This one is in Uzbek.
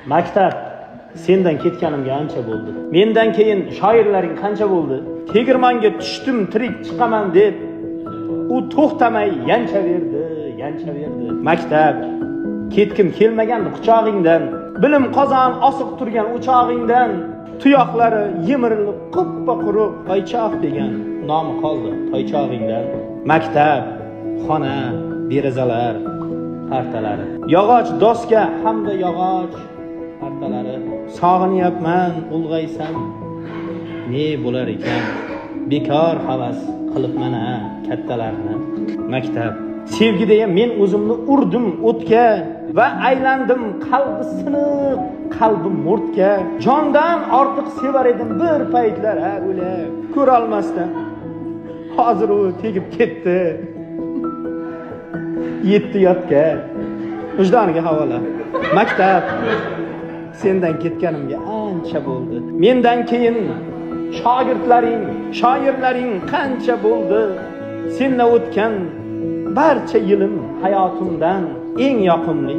Maktab, sendan ketganimga ancha bo'ldi. Mendan keyin shoirlaring qancha bo'ldi? Tegirmonga tushdim, tirik chiqaman deb, u to'xtamay yanchaverdi, yanchaverdi. Maktab, ketkim kelmagandi quchog'ingdan, bilim qozon osiq turgan o'chog'ingdan, tuyoqlari yemirilib quppa quruq toychoq degan nomi qoldi toychog'ingdan. Maktab, xona, derazalar, partalari, yog'och doska hamda yog'och partalari. Sog'inyapman, ulg'aysam ne bo'lar ekan? Bekor havas qilibman a kattalarni. Maktab, sevgida men o'zimni urdim o'tga va aylandim qalbi siniq, qalbim mo'rtga. Jondan ortiq sevar edim bir paytlar, ha o'la ko'ra olmasdan. Hozir u tegib ketdi. Yetti yotga. Vijdoniga havola. Maktab, sendan ketganimga ancha bo'ldi. Mendan keyin shogirdlaring, shoirlaring qancha bo'ldi? Senla o'tgan barcha yilim hayotimdan eng yoqimli